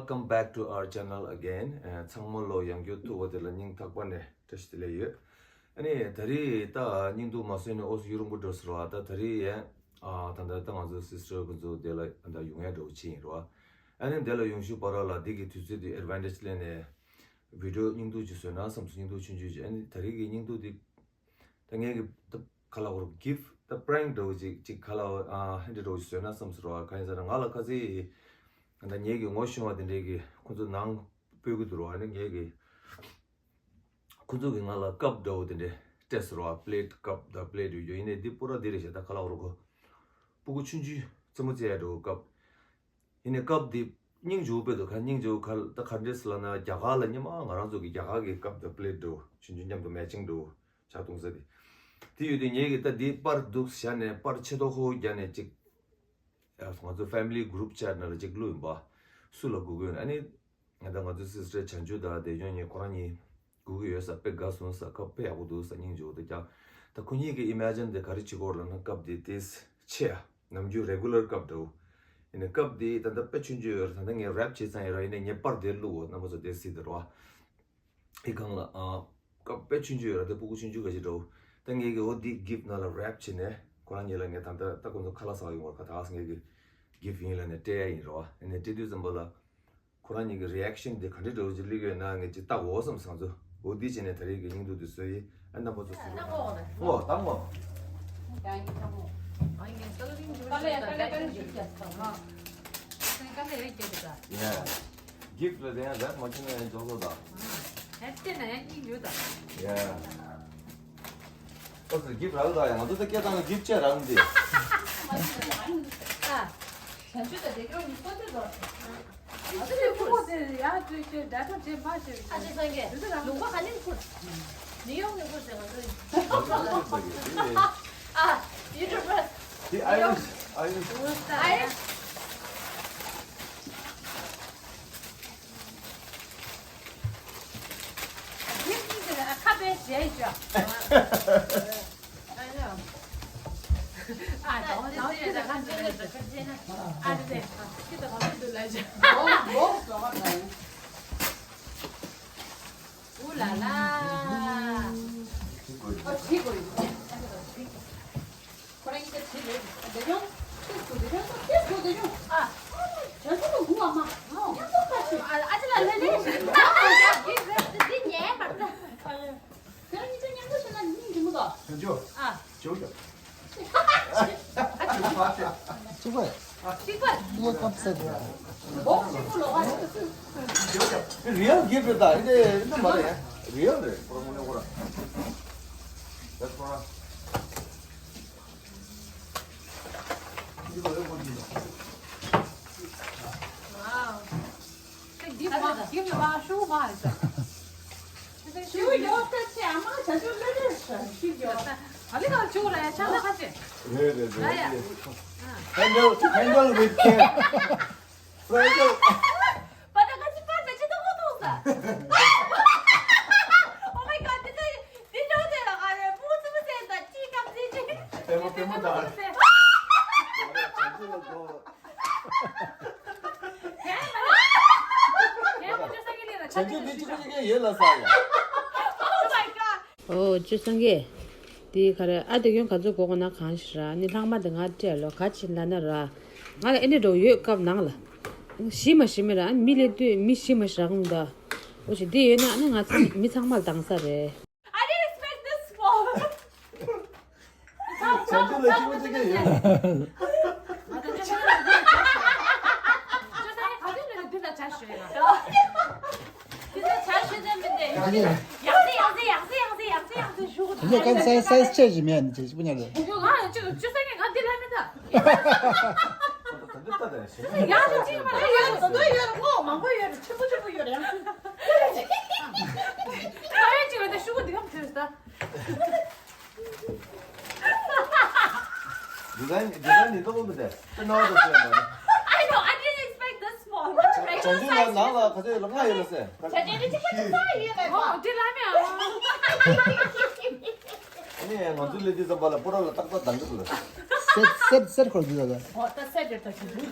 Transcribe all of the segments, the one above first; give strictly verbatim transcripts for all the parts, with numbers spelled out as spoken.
Welcome back to our channel again. ཚང་མ་ལོ་ཡང་བསྐྱར་ཐུག་པ་དེ་ལ་སྙིང་ཐག་པ་ནས་བཀྲ་ཤིས་བདེ་ལེགས་ཡོད། ཨ་ནི་ད་རེས་ད་སྙིང་སྡུག་མ་བཟོད་ནས་ཨོ་སི་ཡུ་རུང་པོ་འགྲོ་ཟེར་བ་ད་ད་རེས་ཡང་ད་ད་ད་ང་ཚོ་སིས་ཊར་ཁོ་ཚོ་དེ་ལ་ད་ཡོང་ཡ་འགྲོ་ཆེ་ཡིན་རོ། ཨ་ནི་དེ་ལ་ཡོང་ཤུགས་པ་ར་ལ་འདི་གི་དུས་ཚོད་དེ་ཨེ་ཌི་ཝན་ཊེཇ་ལེན་ནས་བི་ཌི་ཡོ་སྙིང་སྡུག་ཅིག་བཟོས་ན་བསམ་སོང་། སྙིང་སྡུག་ཆུང་ཆུང་ཅིག་ཨ་ནི་ད་རེས་ཀྱི་སྙིང་སྡུག་འདི་ད་ངས་ཀྱི་ད་ག་ལ་བོར་གིཕ་ད་པྲེང་འགྲོ་ཅིག་ཅིག་ག་ལ་ཨ་ཧན་འདྲ་འགྲོ་ཅིག་བཟོས་ན་བསམ་སོང་ར། ག་ཡིན་ཟེར་ན་ང་ལ་ཁ་ཚིག་ད་ངས་ཀྱི་ངོ་ཤེས་པ་དེ་འདྲས་ཀྱི་ཁོ་ཚོ་ནང་སྤོས་ཀྱི་འདུག་ར། ཨ་ནི་ངས་ཀྱི་ཁོ་ཚོ་གིས་ང་ལ་ཀབ་འདྲ་བོ་དེ་འདྲས་སྤྲད་ཟེར་བ། པི་ལེཊ་ཀབ་དང་པི་ལེཊ་ཡོད་རྒྱུ་ཡིན་ནའི་འདི་པུ་ར་འདི་རེད་ཤག་ད་ག་ལ་བོར་ཁོ་སྤུ་གུ་ཆུང་ཆུང་རྩེད་མོ་རྩེ་ཡ་འདྲ་བོ་ཀབ། ཡིན་ནའི་ཀབ་འདི་སྙིང་རྗེ་པོ་དཔེ་འདུག་ག་སྙིང་རྗེ་པོ་ག་ད་ག་འདྲས་ལབ་ན་རྒྱ་གར་ལ་སྔོན་མ་ང་རང་ཚོ་གི་རྒྱ་གར་གི་ཀབ་དང་པི་ལེཊ་འདྲ་བོ་ཆུང་ཆུང་མཉམ་དུ་མེ་ཆིང་འདྲ་བོ་ཆ་གཏོང་ས་དེ། དེ་ཡོད་དུས་ངས་ཀྱི་ད་འདི་པར་འདུག་བཞག་ནས་པར་ཆེ་ཏོག་ཁོ་བོ་བརྒྱབ་ནས་ཅིག་ང་ཚོ་ཕེ་མི་ལི་གུ་རུབ་ཅེཊ་ནང་ལ་ཅིག་བླུགས་ཡིན་པ། སུ་ལ་སྒུག་གི་ཡོད་ན་ཨ་ནི། ང་དང་ང་ཚོའི་སིས་ཊར་བྱང་ཆུབ་དང་བདེ་སྐྱོང་གཉིས་ཁོ་རང་གཉིས་སྒུག་གི་ཡོད་ས། དཔེ་དགའ་སོང་ས། ཀབ་དཔེ་ཡག་པོ་འདུག་ས། སྙིང་རྗེ་པོ་འདུག་ཀྱང་ད་ཁོ་གཉིས་ཀྱིས་ཨི་མེ་ཇིན་དེ་ག་རེ་བྱེད་ཀྱི་ཡོད་ལབ་ན་ཀབ་དེ་ཏོག་ཙམ་ཆེ་ཡ། ནམ་རྒྱུན་རེ་གུ་ལར་ཀབ་འདྲ་བོ། ཡིན་ནའི་ཀབ་དེ་ད་ལྟ་དཔེ་ཆུང་ཆུང་ཡོད་རེད། ད་ལྟ་ངས་རེབ་བྱས་ཙང་ཡིན་ར། ཡིན་ནའི་ངས་པར་དེ་བླུགས་འོ་རྣམ་པ་ཚོ་དེ་གཟིགས་དང་རོ། ཨི་སྒང་ལ་ཨ། སྐབས་དཔེ་ཆུང་ཆུང་ཡོད་ར། དེ་སྤུ་གུ་ཆུང་ཆུང་ག་ཞིག་འདྲ་བོ། ད་ངས་ཀྱི་འོ་འདི་གིཕ་ནང་ལ་རེབ་བྱས་ནས་ཁོ་རང་གཉིས་ལ་ངས་ད་ལྟ་ད་ཁོ་ཚོ་ཁ་ལག་ཟ་ག་ཡོང་བར་ཁ་ད་ངས་ཀྱི་གིཕ་ཡིན་ལབ་ནས་སྤྲད་ཡ་ཡིན་རོ། ཨ་ནས་སྤྲད་དུས་ཙམ་པ་ལ་ཁོ་རང་གཉིས་ཀྱི་རི་ཨེག་ཤན་དེ་ག་འདྲ་འདྲ་བོ་ཅིག་སླེབས་ཡོད་ན་ངས་ཅིག་ལྟ་དགོས་བསམ་སོང་ཚོ། འོ་འདི་བྱས་ནས་ད་རེས་ཀྱི་སྙིང་སྡུག་དེ་བཟོས་ཡིན། ཨ་རྣམ་པ་ཚོ་གཟིགས་རོགས་གནང་། ཨོ་ད་ངོ་ཡ། གིཕ་ལ་དེ་ཡང་རེབ་མ་བྱས་ན་ཡང་འཇོག་ཚོད་དང་། ཡ། ཨོ་ཙི་གིཕ་རག་ད་ཡང་ང་ཚོ་ད་སྐད་བཏང་ན་གིཕ་ཅེ་རག་འདི། ཨ། བྱང་ཆུབ་དང་བདེ་སྐྱོང་གི་སོ་སོའི་རོགས། ང་ཚོ་ལས་ཁུར་ཟེར་ཡ་ཅོ་ཅོ་འདྲ་ཐོབ་ཅེ་མ་ཅོ། ཨ་ཅེ་སངས་རྒྱས་ལུང་པ་ག་ནས་ཁུར། ནིའུ་ཡོག་ནས་ཁུར་ཟེར་ང་ཚོ་ཡིན། ཨ། ཡུ་ཊུབ་པར། དེ་ཨའི་རིཤ་ཨའི་རིཤ། ཨའི་རིཤ། ཁོ་རང་གཉིས་ཀ་བྲིས་རེད། བདེ་སྐྱོང་། ཏིས་དགོས་བདེ་སྐྱོང་། ཏིས་དགོས་བདེ་སྐྱོང་། ཨ། བྱང་ཆུབ་ལ་སྒུག་བ་མ། མཉམ་དུ་ཁ་ཆུ། ཨ་ཅི་ལ་ལེ་ལེ། འདི་ཉན་པར་ལྟ། ཁྱོད་རང་གཉིས་ཀ་མཉམ་དུ་བྱས་ན་སྙིང་རྗེ་མོ་དང་། བྱང་ཆུབ། ཨ། བྱང་ཆུབ། གཅིག་པ། གཅིག་པ། གཉིས་པ་ཀབ་ཚད་དགོས། འོ་གཅིག་པོ་ལོ་བ་ཞིག་ཏུ། བྱང་ཆུབ། རི་ཡལ་གིཕ་རེད་ད། འདི་འདི་མ་རེད། རི་ཡལ་རེད། ཁོ་རང་ངོ་ནས་ཁོ་རང་། That's for us. Wow. ད་འདི་མ་འདི་མ་ཤུ་མ་རེད་ད། ཤུ་ཡོད་ད་ཆེ་ཨ་མ་བྱ་ཆུ་ལེ་ལེ་ཤ་ཤི་ཡོད་ད། ཨ་ལི་ག་ཆུ་ར་ཡ་ཆ་ལ་ཁ་ཆེ། རེད་རེད་རེད། ཡ་ཡ། Handle, handle with care. Fragile. པ་ད་ཁ་ཆེ་པ་ད་ཆེ་ད་ཧོ་ཐོང་ས། Oh my god, this is this is the area. ཕྲན་བུ་ཕྲན་བུ་དང་། བྱང་ཆུབ་འདི་གཅིག་པུ་གཅིག་ཡོད་ལ་ས་ཡ། ཨོ་ཅོ་སངས་རྒྱས། དེ་ག་རེ་ཨ་དེ་གྱོན་ག་ཚོད་གོ་གོ་ན་གང་ཞིག་ར། ནི་ལྷག་མ་དེ་ང་སྤྲད་ལོ་ག་ཅི་ལ་ན་ར། ང་ལ་ཨེ་འདྲ་འགྲོ་ཡོད་སྐབས་ནང་ལ། ཞི་མ་ཞི་མི་ར། ཨ་མི་ལས་དུས་མི་ཞི་མ་ཞི་ར་གང་འདའ། ཨོ་ཞིག་དེ་ཡོད་ན་ཨ་ནི་ང་ཚོ་མི་ཚང་མ་ལ་དང་ས་རེད། I didn't expect this small. བྱང་ཆུབ་ལ་སྐྱིད་པོ་ཅིག་གི་ཡོད། བྱང་ཆུབ་གང་སའི་སའི་ཆེ་ཞིག་མེད་ནི་ཅིག་སྤུ་ཉག་རེད། ཡང་ཅིག་ཡོད་རེད། ཆེན་པོ་ཆེན་པོ་ཡོད་རེད། ཡང་ཅིག་ཡོད་རེད། ཤུ་གུ་འདི་གམ་ཐོས་ད། Design, design ནི་ཏོག་ཙམ་མི་འདུག་དེ་ནང་དུ་ཞུ་ཡ་མ་རེད། I know, I didn't expect this small. བྱང་ཆུབ་ལ་ནང་ལ་ག་ཚོད་ཡོད་ལ་ལྔ་ཡོད་ལ་ཟེར། བྱ་བྱེད་འདི་ཅི་ཁ་ཅིག་ས་ཡོད་ལ། ཨོ་འདི་ལ་མེད་ཨ། ཨ་ནི་ང་ཚོ་ལས་དུས་ཙམ་པ་ལ་པོ་ར་ལ་ཏག་ཏག་འདང་གི་འདུག་ལ། སེར་སེར་སེར་ཁོར་འདུག་ལ། ཨོ་ད་སེར་འདིར་ད་ཞུ་འདུག་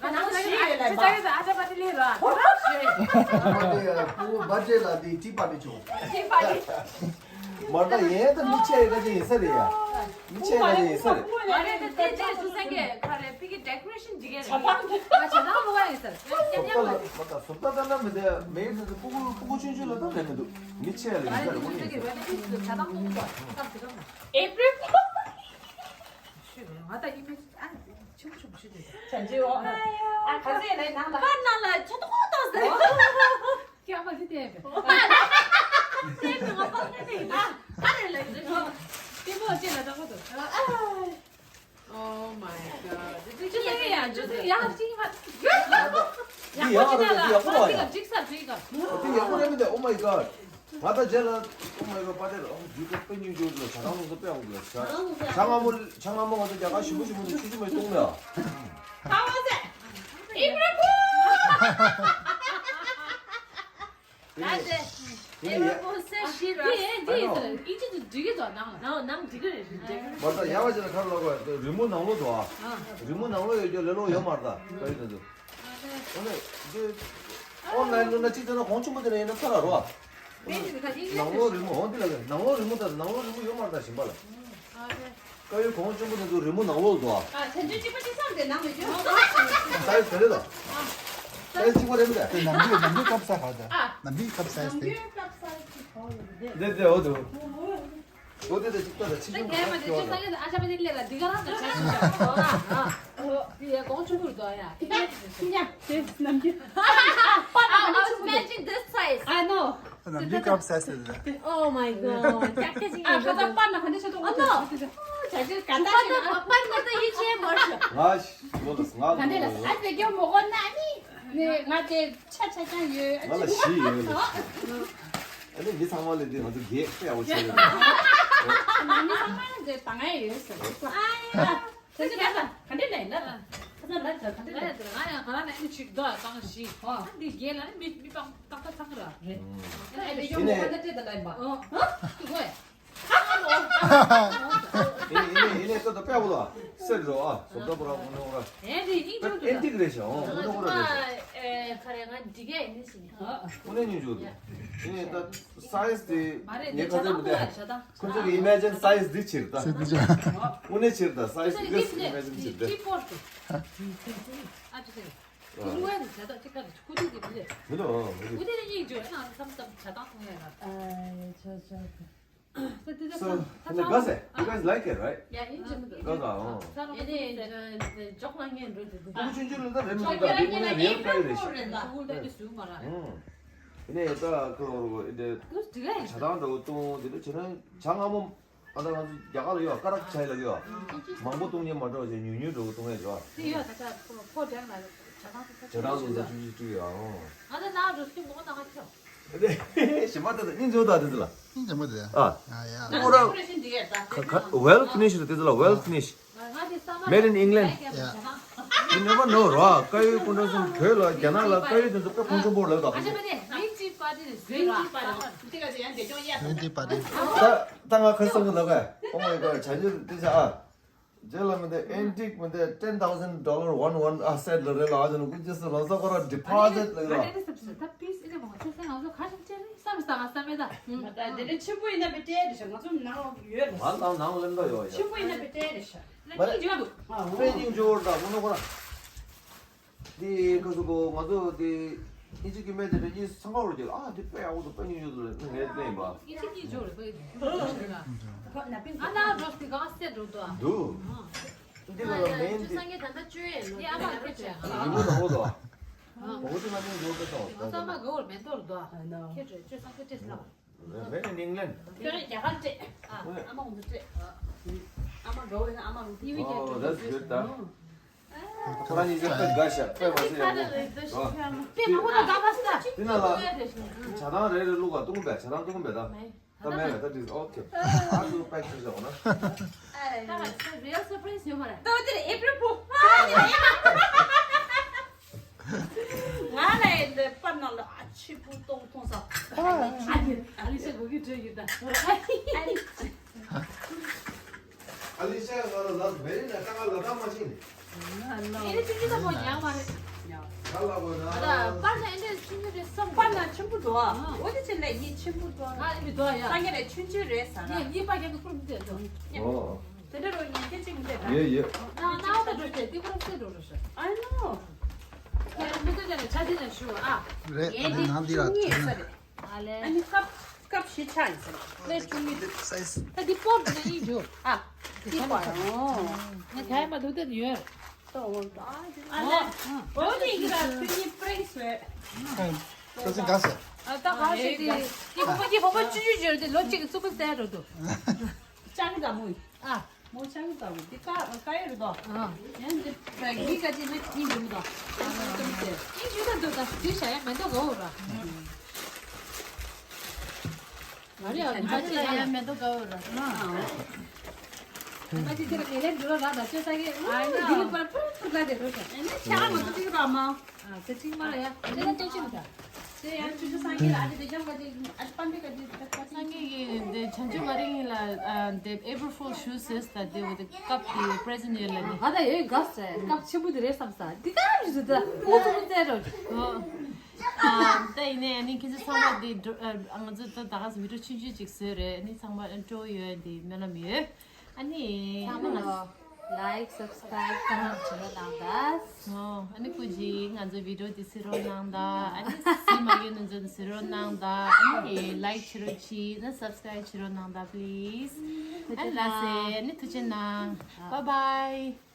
ང་ ནང་ལ་ཞིག་ཡོད་ལ་མ། ཨ་ཅག་ཨ་ཅག་པ་ཏི་ལི་ར། ཨ་ཅག་པ་ཏི་ལི། ཨ་ཅག་པ་ཏི་ལི། ཨ་ཅག་པ་ཏི་ལི། ཏི་པ་ཏི་ཆོ། ཏི་པ་ཏི། མ་ད་ཡེ་ད་མི་ཆེ་ཡེ་ད་ཅི་ཡིན་ས་རེད་ཡ། མི་ཆེ་ཡེ་ད་ཅི་ཡིན་ས་རེད། མ་རེད་ད་དེ་ཅི་སུ་ས་གེ་ཁ་རེ་པི་ཀི་ཌེ་ཀོ་རེ་ཤན་ཇི་གེ་རེད། ཇ་ཕང་། ང་ཇ་ཕང་ལོ་བ་ཡིན་ས་རེད། ཉམས་ཉམས་ལ། མ་ད་སོབ་ད་ད་ན་མི་དེ་མེ་ཡིན་ས་སྤུ་གུ་སྤུ་གུ་ཆུང་ཆུང་ལ་ད་མེད་མི་འདུག་མི་ཆེ་ཡེ་ལ་ཡིན་ས་རེད། ཁོ་ཡིན་ས་རེད། ཇ་ཕང་ལོ་བ་ས་རེད། ཨེ་པི་རི་ཕུལ། ང་ད་ཨི་མེ་ཇི་ཨ་ཆེན་པོ་ཆེན་པོ་ཞིག་འདུག་ཇ་འཇི་འོ། ཨ་ག་ཚད་ལས་ནང་ལ། པར་ནང་ལ་ཆ་ཏོག་ཏོག་ཟེར། ཀྱང་མ་ཤི་ཏེ། ཏེ་ང་པར་ནས་ཏེ་ད་ག་རེ་ལ་ཡིན་ནོ། ཏེ་མོ་ཅི་ལ་ད་གོ་ཏོ། Oh my god. ཇི་ཇི་ཡ་ཇི་ཇི་ཡ་ཇི་ཧ། འདི་ཡག་པོ་རེད། འདི་ཡག་པོ་རེད་ཡ། འདི་ཡག་པོ་རེད་མི་འདུག Oh my god. ང་ད་རྗེས་ལ། Oh my god. པ་ཏེ་ར། ཨོ་རྒྱུ་ད་དཔེ་ཉུང་ཉུང་ལ་ཇ་ནང་ལོགས་སུ་དཔེ་ཡག་པོ་འདུག་ཇ་ཇ་མངར་མོ། ཇ་མངར་མོ་ང་ཚོ་རྒྱ་གར་ཞིམ་པོ་ཞིམ་པོ་འདུག་ཆུ་ཆུ་མེད་གཏོང་ལ། ཁ་བ་ཟེ། ཨི་མ་ཀུ། ད་དེ་ཨི་མ་ཀུ་སེ་ཤི་ར། དེ་དེ་ཨིན་ཇི་དུ་འགྲིག་གི་འདུག་ནང་ལ། ནང་ནང་འགྲིག་གི་རེད། འགྲིག་གི་རེད། མ་ད་ཡ་བ་ཅན་ཁར་ལོག་ག་རི་མོ་ནང་ལོགས་འདུག་ཨ། རི་མོ་ནང་ལོགས་ཡོད་རྒྱུ་ལས་ལོགས་ཡོད་མ་རེད་ད། ག་ཡོད་ད་འདུག་ཨོ་ནེ་འདི་ཨོན་ལན་ལུ་ན་གཅིག་ཙམ་ན་གོང་ཆེན་པོ་དེ་ན་ཡིན་ན་ཁ་ར་རོ། ནང་ལོགས་རི་མོ་འོ་འདི་ལ་གི་ནང་ལོགས་རི་མོ་ད་ནང་ལོགས་རི་མོ་ཡོད་མ་རེད་ད་ཞིམ་པ་ལ། ཀ་ཡོད་གོང་ཆེན་པོ་དེ་ཚོ་རི་མོ་ནང་ལོགས་འདུག་ཨ། ཨ་ཆ་ཆུ་གཅིག་པ་གཅིག་སང་དེ་ནང་མི་འཇོག་ས་ཡི་ས་རེད་ད། ས་ཡི་གཅིག་པ་རེད་མི་ད། དེ་ནམ་རྒྱུན་ནམ་རྒྱུན་སྐབས་ས་ག་ད། ནམ་རྒྱུན་སྐབས་ས་ཡི་སྟེ། འདི་དེ་འོ་འདུག་འོ་དེ་དེ་གཅིག་ལྟ་ད་ཆི་ཆི་མོ་ཁ་ཁྱོ་ལ། ཨ་ཆ་པ་དེ་ལས་ལ་འདི་ག་རང་ད་ཆ་ཆི་ཆ། ཨ་ཨ་ཨ་ཨ་དེ་ཡ་གོང་ཆུང་བུར་དོ་ཡ། ཡ་དེ་ནམ་རྒྱུན། I was imagining this size. I know. ནམ་རྒྱུན་སྐབས་ས་ཡི་སྟེ། Oh my god. ཀྱག་ཀྱག་ཅིག་ཨ་ཁ་ད་པར་ན་ཁ་འདི་ཆ་ཏོག་ཨ་ནོ། ཆ་ཆི་ག་ད་ཆི་ན་པར་ན་ད་ཡི་ཆེ་མོར་ཆ། ང་ལོ་ལ་ང་ག་འདི་ལ་ལོ་ས་དེ་གྱོ་མོ་གོ་ན་ནི་ནི་ང་དེ། ཆ་ཆ་ཆ་ཡོད། ང་ལ་ཞི་ཡོད་ལ་ཞི། ཨ་ནི་མི་ཚང་མ་ལས་འདི་ང་ཚོ་རྒྱས་དཔེ་ཡག་པོ་བྱས་ཡོད། ནང་མི་ཚང་མ་འདི་དང་ང་ཡོད་ཟེར། ཨ་ཡ། ཁ་ཆེ་ཁ་ཆེ་ག་འདྲ་ལ་ཡིན་ལ། ཁ་ཆེ་ལ་ཆ་ག་འདྲ་ལ། ང་ཡང་ང་རང་ནས་ནི་ཆིག་རྡོ་བཏང་ཞིག་ཨ་འདི་རྒྱས་ལ་ནི་མི་མི་པང་ཏག་ཏག་ཚང་ར་རེད། ཨ་ཡ་དེ་ཡོང་མོ་ག་འདྲ་སྤྲད་ད་ལ་ཡིན་པ། ཨ་ཨ་ཀོ། ཡིན་ནས་ཡིན་ནས་ཏོ་ཏོ་དཔེ་ཡག་པོ་ལ་སེར་རོ་ཨ་སོབ་ཏོ་པོ་ར་ཁོང་ནོ་ར། ཨེ་འདི་ཨིན་ཇི་མི་འདུག་ཨེན་ཊིག་རེད་ཤག་ཨོ་ཁོང་ནོ་ར་རེད་ཤག་ཨེ་ཁ་རེ་ང་འདི་གས་ཨིན་ཟིན། ཨོ་ནས་ཉུང་ཇུ་ཡིན་ནས་ད་སའི་ཟི་དེ་ངས་ཁ་ཚན་མི་བདེ། ཁོང་ཚོ་གི་ཨི་མེ་ཇིན་སའི་ཟི་འདི་ཕྱིར་ད། ཨོ་ནས་ཕྱིར་ད་སའི་ཟི་གི་ཨི་མེ་ཇིན་ཕྱིར་ད། ཨ་ཅི་ཟེར། ཁོང་ཚོ་ཡང་བྱ་ཐབས་ཅི་ཀ་རེད། ཁོ་ཚོ་གི་མི་རེད། མི་འདུག་ཨོ་མི་འདུག་ཁོ་ཚོ་ནས་ཡིན་ཇུ་ཡིན་ན་བསམ་བསམ་བྱ་སྟངས་མཐོང་ཡ་ར། So, and the guys, eh? You guys like it, right? Yeah, ཡིན་ཅི་མི་འདུག་ག་ག་ཨོ། ཡིན་ནས་འཇོག་ལ་ངན་འགྲོ་དེ་འདུག་ཨོ་ཆུང་ཆུང་ལ་ད་རེད་མི་འདུག་ད་འདི་ཁོ་ནས་རེལ་ཀ་རེད་ཤག་ཨོ་ལ་ཡིན་ད་ཁོ་རོ་ཨིན་དེ་ཇ་དང་འགྲོ་གཏོང་དེ་འདྲ་བྱེད་ན་ཇ་མངར་མོ་ཨ་ད་ང་ཚོ་རྒྱ་གར་ལ་ཡོད་ཀ་རག་ཇ་ལ་ཡོད་མང་པོ་གཏོང་ཉན་མ་འགྲོ་བྱས་ཉུང་ཉུང་འགྲོ་གཏོང་ཡ་ཇ་དེ་ཡོད་ད་ཆ་ཕོ་ཕོ་དྲན་ལ་ཇ་དང་ཇ་དང་སོ་སོ་ཆུང་ཆུང་བྲིས་ཡོད་ཨོ། ང་ད་ན་འགྲོ་སྐྱིད་མོ་ན་ང་ཁྱོད། ཞིམ་པ་དེ་ལ་སྙིང་རྗེ་པོ་དང་དེ་ཚོ་ལ། སྙིང་རྗེ་པོ་དེ། ཨ། ཨ་ཡ། ཁོ་རང་ཁ་ཁ་well finished དེ་ཚོ་ལ་well finished. Made in England. Yeah. You never know, ར། ཀ་ཡོད་ཀུན་ཏུ་སུམ་བོད་ལ་རྒྱ་ནག་ལ་ཀ་ཡོད་དེ་ཚོ་དཔེ་ཁོང་ཆུང་པོ་ལ་དགའ་པོ། Green tea party. ད་ད་ང་ཁ་སང་གི་ལ་ག་ཨོ་མའི་གོ་ཆ་ཆུ་དེ་ཚ་ཨ། རྗེས་ལ་མི་འདི་ཨེན་ཊིག་མི་འདི་ten thousand dollar one one ཨ་སེ་ཊི་ལ་རེད་ལ་ཨ་ཅང་ཀུན་ཅི་སི་ལ་ས་ཁོ་ར་ཌི་པོ་ཟིཊ་ལ་ར། ད་པིས་ཨེ་ནི་མང་ཆུ་སེ་ང་ཚོ་ཁ་ཤས་ཅེ་རེ་བསམ་བསམ་བསམ་མེད་ད། ད་དེ་འདྲ་ཆེན་པོ་ཡིན་ན་པེ་ཏྲེ་རེ་ཤ་ང་ཚོ་ནང་ཡོད་རེད། ང་ནང་ནང་ལེན་ད་ཡོད་ཡ། ཆེན་པོ་ཡིན་ན་པེ་ཏྲེ་རེ་ཤ། ན་ཀི་འཇོག་འདུག་ཨ་ཨོ། པེ་ཉིང་འཇོག་ད་ཁོ་ན་ཁོ་ན། དེ་ཁ་སུ་གོ་ང་ཚོ་དེ་ཨིན་ཇི་ཀི་མེད་དེ་འདྲ་ཨིན་སང་ཁ་བར་གྱི་ཨ་དེ་དཔེ་ཡག་པོ་འདུག་དཔེ་ཉུང་ཉུང་འདུག་ལ་ངས་ལེན་པ། ཨིན་ཇི་ཀི་འཇོག་རེད་པ། ཨ་ན་རོ་སི་ག་སེ་འགྲོ་འདུག་ཨ། འདུག་འདི་ལ་ལ་མེན་དེ། སང་གེ་ད་ལྟ་བཅོས་ཡས་ལོ། དེ་ཨ་མ་ཁྱེད་ཅག་རི་མོ་དང་པོ་དང་། ཨ་འོ་དེ་ང་ཚོ་འཇོག་པ་དང་། ང་ཚོ་ཨ་མ་ག་བར་མེད་དོར་འདུག་ཨ། ཁྱེད་ཅག་བཅོས་སང་གེ་སྤྲད་སླ། Made in England. ཁྱོད་རང་རྒྱ་གར་སྤྲད། ཨ་ཨ་མ་ཁོང་ཚོ་སྤྲད། ཨ་མ་འགྲོ་བས་ན་ཨ་མ་རུ་ཏི་བི་རྒྱ་Oh, that's good, ད། ཁོ་རང་གཉིས་ཀ་དཔེ་དགའ་ཤག་དཔེ་མ་ཟད་ཡག་པོ། དཔེ་མང་པོ་ལ་དགའ་པ་ས། དེ་ན་ལ་ཇ་དང་རེ་རེ་བླུགས་ག་བཏུང་པས་ཇ་དང་བཏུང་པས་ད། ད་མེད་པས་ད་དྲིས་ཨོ་ཁེ། ཨ་ཚོ་པེག་བྱས་བཞག་ན། ད་ང་ཚོ་real surprise ཡོད་མ་རེད། ད་དེ་ཨེ་པྲིལ་ཕུལ། ང་ལ་ཡིན་པའི་པར་ནང་ལ་ཨ་ཆི་པུ་ཏོང་ཐོང་ས། ཨ་ཡིན་ཨ་ལི་ཤ་གོ་གི་བྲོས་ཡོད་ད། ཨ་ལི། ཨ་ལི་ཤ་ང་ལ་ལབ་མེ་རི་ན་ཀ་ཀ་ལ་ད་མ་ཤེས་ནི། ཨེ་ནི་ཆུང་ཆུང་ད་མོ་ཉག་མ་རེད། ད་ལ་གོ་ན། ཨ་ད་པར་ན་ཨེ་འདྲས་ཆུང་ཆུང་རེད་བསམ། པར་ན་ཆེན་པོ་འདུག་ཨ། འོ་དེ་ཆེ་ལས་ཡིན་ཆེན་པོ་འདུག་ཨ། ཨ་ཨེ་འདྲས་འདུག་ཨ་ཡ། སང་ཉིན་ལས་ཆུང་ཆུང་རེད་ཟ་ར། ངས་གཉིས་པ་རྒྱབ་ཏུ་ཁུར་མི་འདོད་འདུག་ཨོ། དེ་འདྲ་རོ་ཉན་མཁན་གཅིག་མི་འདོད་ད། ཡེ་ཡེ། ན་ན་ད་འགྲོ་དེ་དེ་ཁུར་སེ་འགྲོ་རོ་ཤ། I know། ཁྱེད་རང་མི་འདོད་ན་ཆ་དེ་ན་ཞུ་ཨ། རེད། ངས་ཨ་ནི་འདི་ནང་འདི་ལ་ཆུང་ངུ་ཡིན་ས་རེད། ཨ་ལས། ཨ་ནི་ཀབ་ཀབ་བཞི་ཆ་ཡིན་ས་རེད། ལས་ཆུང་ངུ་ཡིན། སའི་ཛི། ད་འདི་པོར་ནས་ཡིན་རྒྱུ། ཨ། འདི་པར་ཨོ། ང་ག་ཡ་མ་འདུག་དེ་ཡོད། ཨ་ལས། འོ་དེ་ཡིན་ད་ཁྱོད་གཉིས་པྲེང་སོད། ཨ་ད་ག་ཟེ། ཨ་ད་ག་ཟེ་དེ། ཀྱི་ཕོ་ཀྱི་ཕོ་པ་ཅུ་ཅུ་ཅུ་དེ་ལོ་གཅིག་གི་གཙུག་པ་གསལ་འགྲོ་འདུག་ཅང་གི་ད་མོ་ཡིན། ཨ། མོ་ཆང་ལྟ་བུ་འདི་ཀ་ཀ་ཡོད་རེད་དོ། ཨ། ཡང་འདི་ཀ་འདི་ཀ་ཅི་ནི་ཡིན་འདུག་མི་དོ། ཡིན་ཡོད་ད་འདུག་ད་འདི་བྱ་ཡ་མེ་ཏོག་ག་འོ་ར། ང་རེ་ཡ་ང་ཅི་ཡ་མེ་ཏོག་ག་འོ་ར། ང་ཅི་ཁྱེད་ལ་ངེས་ལེན་འདུག་ར་ད་ཅོ་ས་གི་འདི་ལ་པར་པར་པར་ལ་དེ་རོ་ཤ། ཨ་ནི་ཆང་མ་ཏོག་ཅིག་ར་མ། ཨ་ཙི་ཅིག་མ་ཡ། ཨ་ནི་ཏོག་ཅིག་མ་ད། དེ་ཡང་ཆུ་ཚོད་སང་ཉིན་ལ་ཨ་ཅེ་དེ་ཅང་ག་ཅེ་ཨ་ཅེ་པན་དེ་ག་ཅེ་ད་ད་སང་ཉིན་གི་དེ་བྱང་ཆུབ་མ་རིང་ལ་ཨ་དེ་April Fool shoes ཟེར་ད་དེ་འོ་དེ་ཀབ་དེ་པྲེ་ཛེན་ཡོད་ལ་ནི། ང་ད་ཡོད་ག་ཟེ་ཀབ་ཆེན་པོ་དེ་རེད་བསམ་ས་འདི་ག་རེད་ཟེ་ད་ཁོ་ཚོ་མི་ཚེ་རོ། ཨ་ད་ཡིན་ནའི་ཨ་ནི་ཁྱེད་ཚོ་ཚང་མ་དེ་ཨ་ང་ཚོ་ད་ད་ག་ཟེ་བི་ཌི་ཡོ་ཆུང་ཆུང་ཅིག་བཟོས་རེད། ཨ་ནི་ཚང་མ་སྤྲོ་ཡོད་དེ་སྨོན་ལམ་ཡོད། ཨ་ནི་ཚང་མ་ལ་like subscribe comment བྱེད་རོགས་གནང་ད། ཨོ། ཨ་ནི་སྐུ་མཁྱེན་ང་ཚོའི་བི་ཌི་ཡོ་འདི་གཟིགས་རོགས་གནང་ད། ཨ་ནི་གཟིགས་མ་ཡོད་ན་ཚོ་གཟིགས་རོགས་གནང་ད། ཨ་ནི་like བྱེད་རོགས་གྱིས། ཨ་ནི་subscribe བྱེད་རོགས་གནང་ད་please། ཨ་ནི་ལགས་སེ། ཨ་ནི་ཐུགས་རྗེ་གནང་། Bye bye།